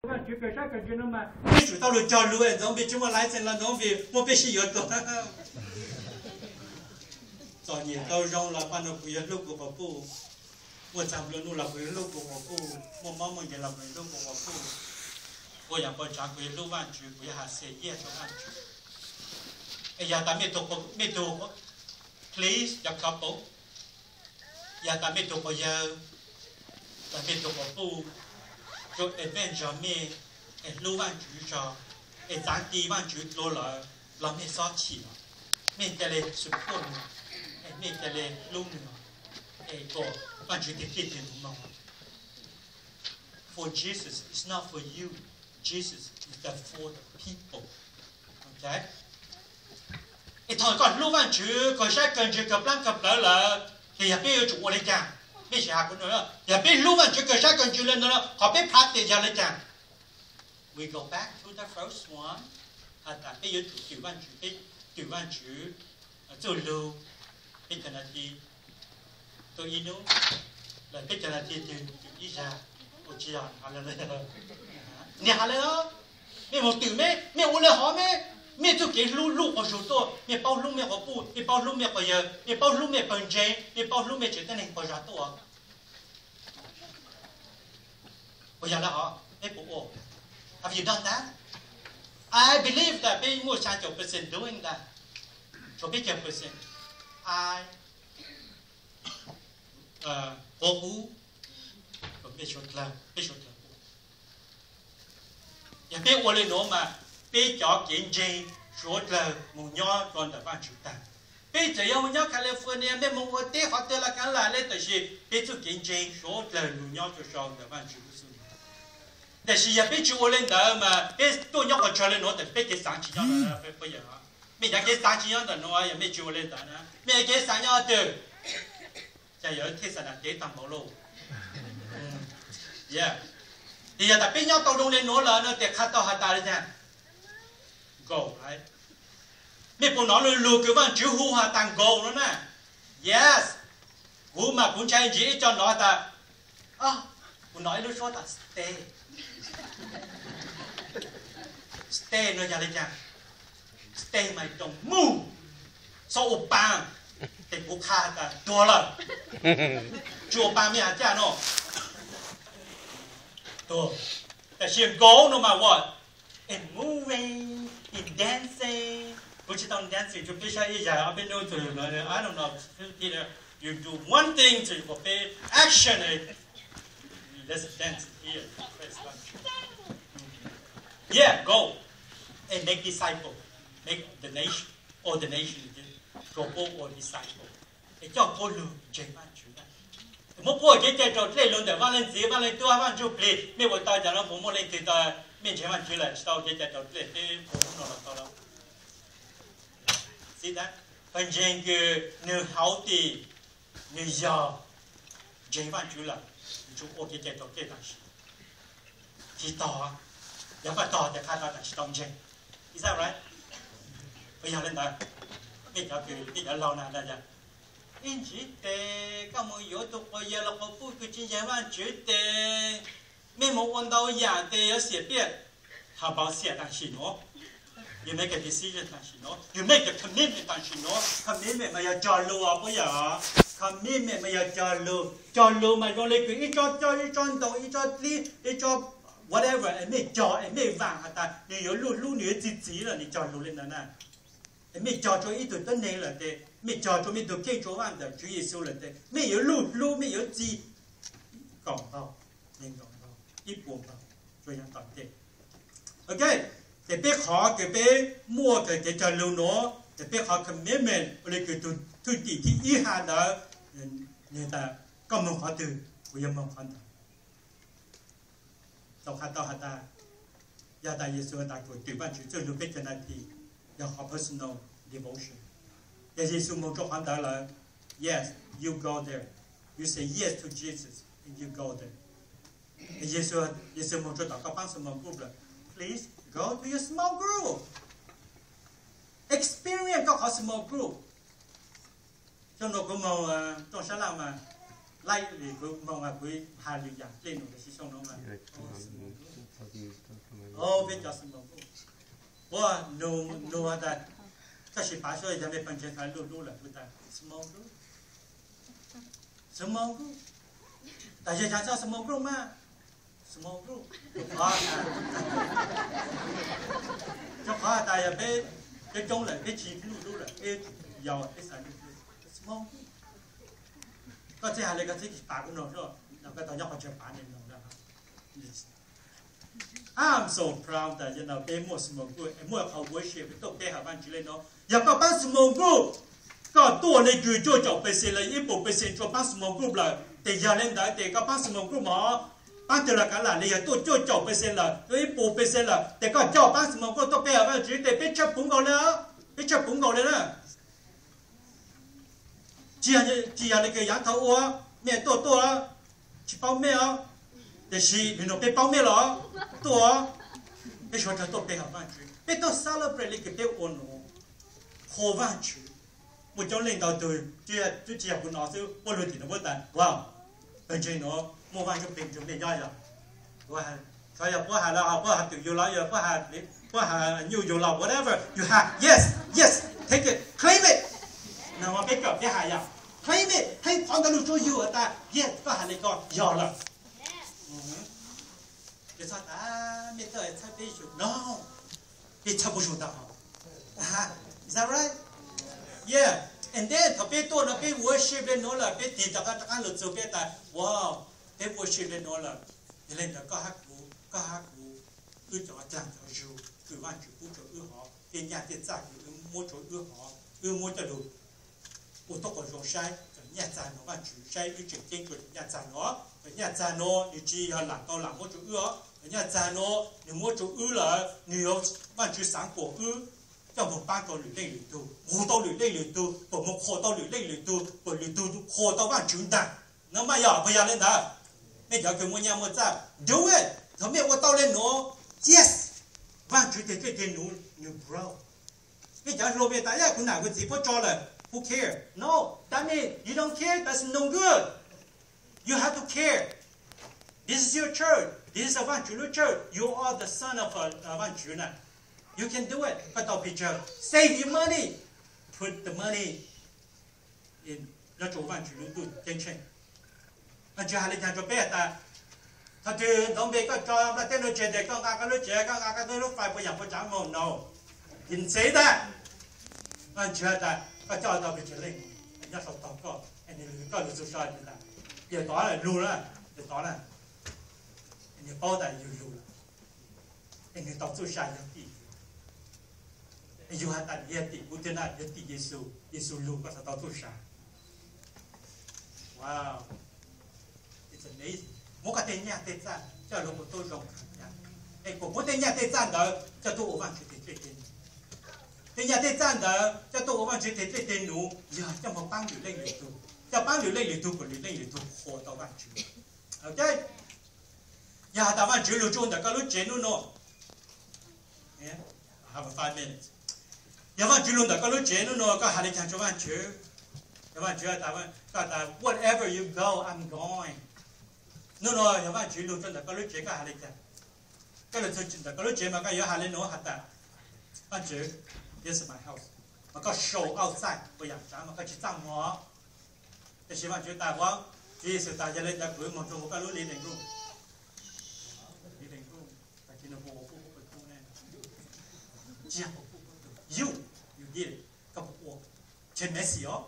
Vajtswv kawg sab kawg ntsws no mas peb tsum tau lug cog lug es ntxoov vim tsis muaj license los ntxoov vim muaj peb sib yuav tuag. Txom nyem tau zoo los paj no kuv yuav hlub kuv quas puj, muaj txag nplua nuj los kuv yuav hlub kuv quas puj, muaj mob muaj nkeeg los kuv yuav hlub kuv quas puj, ua yam npau tsav kuv yuav hlub Vajtswv, kuv yuav has xes yiaj rau Vajtswv. Es yog tas mej tug, mej tug, please, cov couple, yog tas mej tug quas yawg, tas mej tug quas puj, tsuas advance zog mej, es hlub Vajtswv zog, es txav ti Vajtswv dlua lawm los mej xob chim os, mej ca le support nws, es mej ca le hlub nws, es kom Vajtswv tig tig tug moog. For Jesus is not for you. Jesus is the, for the people. Okay? Es thaum koj hlub Vajtswv kawg sab kawg ntsws kawg plaab kawg plawv lawm, ces yog peb yuav tsum ua le caag? Mej sim has kuv no, yog peb hlub Vajtswv kawg sab kawg ntsws le ntawd, qhov peb practice yog le caag? We go back to the first one. Has tas peb yuav tsum cwm Vajtswv, peb cwm Vajtswv txuj lug, peb cov nas thi tuaj ib nub, los peb cov nas thi twg cwm ib zag, ua tsi yog has le, niag has le, mej moog twm mej, mej ua le hov mej, mej txuj kev hlub luj quas zug tuaj, mej paub hlub mej quas puj, mej paub hlub mej quas yawg, mej paub hlub mej pawg ntseeg, mej paub hlub mej tsev neeg quas zag tuaj. Puas yog le hov? Peb puas ua? Have you done that? I believe that peb muaj xyaa caum percent doing that. Tshuav peb caug percent, I, quav hub, peb suav dlawg, peb suav dlawg ua. Yog peb ua le nuav mas peb cov kev ntseeg suav dlawg moog nyob rua ntawm Vaajtswv taag. Peb txawm yuav moog nyob California, mej moog ua teb qhov twg los kaav lam le, tab sis peb txuj kev ntseeg suav dlawg lug nyob rua sau ntawm Vaajtswv lub xub ntiag. Tab sis yog peb tsi ua le ntawd mas peb tuaj nyob qhov tsawg le nuav, tab sis peb kev xaav tsi nyob ntawm nuav. Mej cov kev xaav tsi nyob ntawm nuav, yog mej tsi ua le ntawd na, mej kev xaav nyob twg? Cas yog thej xa nas kev taag npaum lauj. Tes yog tas peb nyob tau zoo le nuav lawm no tes qha tau has tas le caag? Nkaus. Mej puas nov lug lug kws Vaajtswv hu has tas nkaus no na? Yes. Kuv mas kuv ntshai ntsis ib co nov tas, kuv nov ib lub suab tas stay. Stay no yog le caag? Stay mas don't move. Txhob ua paa. Tes kuv qha tas tuag lawm. Tsi ua paa mej has caj no. Tuag. Tab sis nkaus no mas what? It moving, it dancing. Kuv tsi tau dancing rua peb saib ib zag, peb nub txug, I don't know, you do one thing to peb action, let's dance here. Praise God. Yeah, go and make disciple, make the nation, all the nation, rua puab ua disciple, es coj puab lug ntseeg Vaajtswv. Muab puab ua kev cai raus dlej lug ntawm Vaaj Leej Txiv, Vaaj Leej Tub, Vaaj Ntsuj Plig. Mej ua tau cas los puas muaj leej twg tau mej ntseeg Vaajtswv lawm tsis tau ua kev cai raus dlej? Peb puas hnub no los tau lawm? Xib tab, pawg ntseeg kws nwg hauv tis nwg yog ntseeg Vaajtswv lawm, nwg tsuas ua kev cai raus dlej tam sim. Tsis tog, yog koj tog tes qha tau tas tsis tau ntseeg. Is that right? Puas yog le ntawd? Mej cov kws, mej cov laug na, ib ntsis tes koj moog yuav tug quas yawg los quas puj kws tsis ntseeg Vaajtswv tes mej moog ua ntau yaam tes yuav xiam piaj. How about xiam tam sim nuav? You make a decision tam sim nuav. You make a commitment tam sim nuav. Commitment mas yog cog lug os, puab yog? Commitment mas yog cog lug. Cog lug mas zoo le kws ib tsob coj, ib tsob ntoo, ib tsob dlib, ib tsob whatever, es mej cog es mej vaam has tas nwg yuav luj hlub, nwg yuav txi txiv lawm, nwg cog lug le ntawd na. Es mej cog rua ib tug tuab neeg lawm tes, mej cog rua mej tug kheej rua Vaaj ntawm Tswv Yexus lawm tes, mej yuav luj hlub, mej yuav txi kaum npaug, neeg nkaum npaug, ib puas npaug, rua yav tom ntej. Ok, ces peb qhov kws peb muaj kws kev cog lug nuav, ces peb qhov commitment ua le kws tug thwj tim thib ib has ntawd, nwg tas koj moog qhov twg, kuv yuav moog qhov ntawd. Tau qha tau has tas, yog tas Yexus has tas kuas cwm Vaajtswv txuj lug peb cov nas thi, yog qhov personal devotion. Yog Yexus moog rua qhov ntawd lawm, yes, you go there. You say yes to Jesus and you go there. Yexus, Yexus moog rua tom koj paab small group lawm, please go to your small group. Experience koj qhov small group. Xyoo nuav kuv moog rooj sab laj mas, laj kuv moog kuv has lwm yaam dlej num, tab sis xyoo nuav mas, Peb cov small group, ua nug tas, tab sis pav suab yog mej pawg ntseeg thav lug lub lawm, kuv tas small group, small group, tas yog cas txhob small group mas, small group, rau qhov tas yog peb coob coob lawm, peb tsis lub lub lawm, peb yau peb xav lub lub, small group. Koj txhij has le koj txhij pav kuv noog, koj tau nyob qhov chaw pav ne noog. I'm so proud tas yog no peb muaj small group, muaj qhov worship peb tuaj peb hawm Vaajtswv le no. Yog koj paab small group, koj tuaj le kws cuaj caum percent los ib puas percent tsuas paab small group lawm, tes yog le ntawd tes koj paab small group mog, paab tug los kav lam le yog tuaj cuaj caum percent lawm, tuaj ib puas percent lawm, tes koj coj paab small group tuaj peb hawm Vaajtswv tes peb tshaj puv nkaus le, peb tshaj puv nkaus le na. Tsis yog le kws yaav thaum ua, mej tuaj tuaj, tsis paub mej os, tiam sis nwg nug peb paub mej los tuaj, peb suav dlawg tuaj peb hawm Vaajtswv, peb tuaj celebrate le kws peb ua nuav, qhuas Vaajtswv. Muaj coob leej ntau tug, twb tsis yog kuv nov xwb, puab lug tim nuav puab tas, wow, pawg ntseeg nuav muaj Vaajtswv peg nrug mej nyob yog. Xyov yog puab has los puab has twm yug los, yog puab has nyuj yug los, whatever you have, yes, yes, take it, claim it. No peb kawm peb has yog claim it, hej qhov ntawd lug rua yug tas, yes, koj has le koj yog lawm. Tsis txhob tas mej tuaj txhawb peb zug no, peb txhawb puab zug tau. Is that right? Yeah. And then thaum peb tuaj no peb worship le nuav lawm, peb tig rov qab lug txug peb tas, wow, peb worship le nuav lawm. Yog le ntawd koj hab kuv, koj hab kuv, wb cov dlaag cov zug kws Vaajtswv pub rua wb hov, tej nyaj tej txaj kws wb muab rua wb hov, wb muab coj lug ua tub quas zoo saib cov nyaj txag nuav. Vaajtswv saib wb tseem ceeb rua cov nyaj txag nuav. Cov nyaj txag nuav nwg tsis yog lam tau lam muab rua wb os. Cov nyaj txag nuav nwg muab rua wb lawm, nwg yuav, Vaajtswv xaav kuas wb coj moog paab rua lwm leej lwm tug, moog tau lwm leej lwm tug, kuas moog qhuas tau lwm leej lwm tug, kuas lwm tug qhuas tau Vaajtswv ntaag. No mas yog puas yog le ntawd? Mej cov kws muaj nyaj muaj txaj, do it. Thaum mej ua tau le nuav, yes, Vaajtswv teg dlej teg num nwg grow. Mej cov hluas mej tas, yog kuv nam kuv txiv puab tso lawm, who care? No, that means you don't care, that's no good. You have to care. This is your church. This is a Vaajtswv lub church. You are the son of a, a Vaajtswv na. You can do it. Koj tau pes tsawg, save your money. Put the money in, nyob rua Vaajtswv lub ntuj ceeb tsheej. Vaajtswv has le caag rua peb tas, thaum twg ntxoov npe koj tso nplaj teb nuav tseg tes koj nqa koj lub tsev, koj nqa koj lub fais puas yaam puas tsav moog? No. Didn't say that. Vaajtswv has tas koj coj tau pes tsawg leej nyob sau tog koj, koj lug txug sa tas, yawg tod lug na, yawg tod na, nwg paub tas yug lug lawm, es nwg tau txuj sa yog tim, yug has tas yog tim kuv tiag na, yog tim Yexus, Yexus lug koj txhad tau txuj sa. Wow. It's amazing. Muab koj tej nyaj tej txaj coj lug ua tub zoo, es kuas muab tej nyaj tej txaj ntawd coj tuaj ua Vaajtswv teg dlej teg num. Tej nyaj tej txaj ntawd coj tuaj ua Vaajtswv teg dlej teg num yog coj moog paab lwm leej lwm tug, coj paab lwm leej lwm tug kuas lwm leej lwm tug qhuas tau Vaajtswv. Ok. Yog has tas Vaajtswv lug tsuj ntawm koj lub tsev nub nua, have a five minutes. Yog Vaajtswv lug ntawm koj lub tsev nub nua, koj has le caag rua Vaajtswv? Yog Vaajtswv tas, koj tas, wherever you go, I'm going. Nub nua yog Vaajtswv lug tsuj ntawm koj lub tsev, koj has le caag? Koj lug tsuj ntawm koj lub tsev mas koj yuav has le nuav has tas, Vaajtswv, this is my house. Mas koj show outside puas yaam tsav mas koj tsis txaj muag. Tab sis Vaajtswv tas, Tswv Yexus tas, yog le ntawd kuv moog rua huv koj lub living room. Living room, you, you did it. Koj puas ua? Tsis messy os.